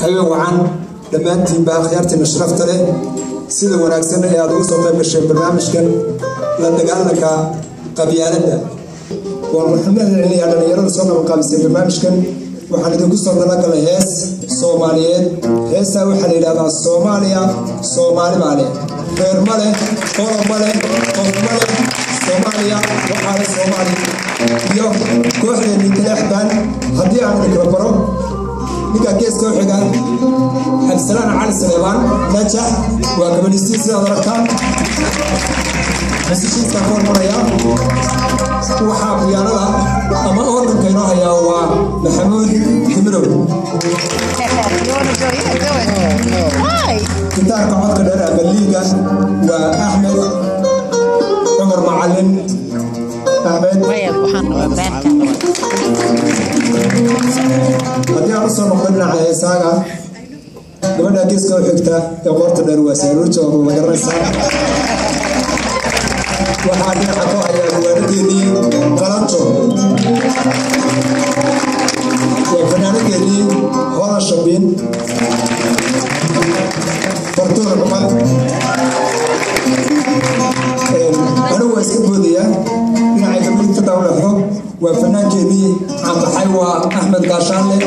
Habeen wacan dhammaantiinba, akhyaartiina sharafta leh, sida wanaagsan ee aad uga soo qayb gasheen barnaamijkan la dagaalanka qabyaaladda. Waan waxaan mahadcelinayaa dhallinyarada soo qabanqaabisay barnaamijkan. Waxaan idinku soo talagalay hees Soomaaliyeed. Heestaa waxaa la yidhahdaa "Soomaaliya Soomaali baa leh, reer ma leh, qolo ma leh, qof ma leh, Soomaaliya waxaa leh Soomaali." Iyo kooxdeennii Taleex Band. Haddii aan idinkala baro, ninka geeska u xiga Cabdisalaan Cali Saleebaan Najax waa gabadhiistii, sidaad aragtaan musicians ka ka hormaraya. Waxaa piyaanada ama organka inoo hayaa waa Maxamuud Ximirow. You want to go? Yeah, go it. Why? Gitaarka codka dheer ama liiga waa Axmed Cumar Macalin Axmed. Maya, waxaan rabaa band-kaan rabaa. Haddii aan usoo noqdo dhinaca heesaaga, gabadha geeska u xigta ee qoorta dheer waa Saaruuja, oo la garanaysaa. Waxaa dhinaca ku hayaa gawaarideedii Qalanjo, waa fanaanadeedii Hodan Shabiin Fartuun Cumar. Anigu waa iska boodaya dhinacayga midigta dawlexdo, waa fanaankeedii caanbaxay, waa Axmed Gaashaanle.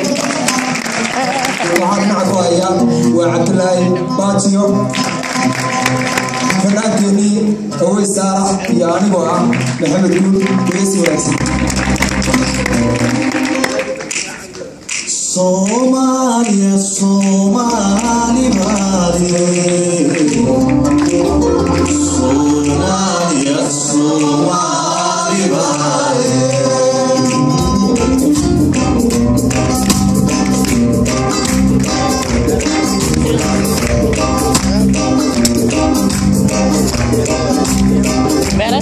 Waxaa dhinaca ku haya waa Cabdulaahi Baajiyo, fanaankeenii Awey Saalax, iyo anigoo ah Maxamed Guul. Dhegeysi wanaagsan. Soomaaliya Soomaali baa leh, Soomaaliya Soomaali baa leh. Better?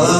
Kala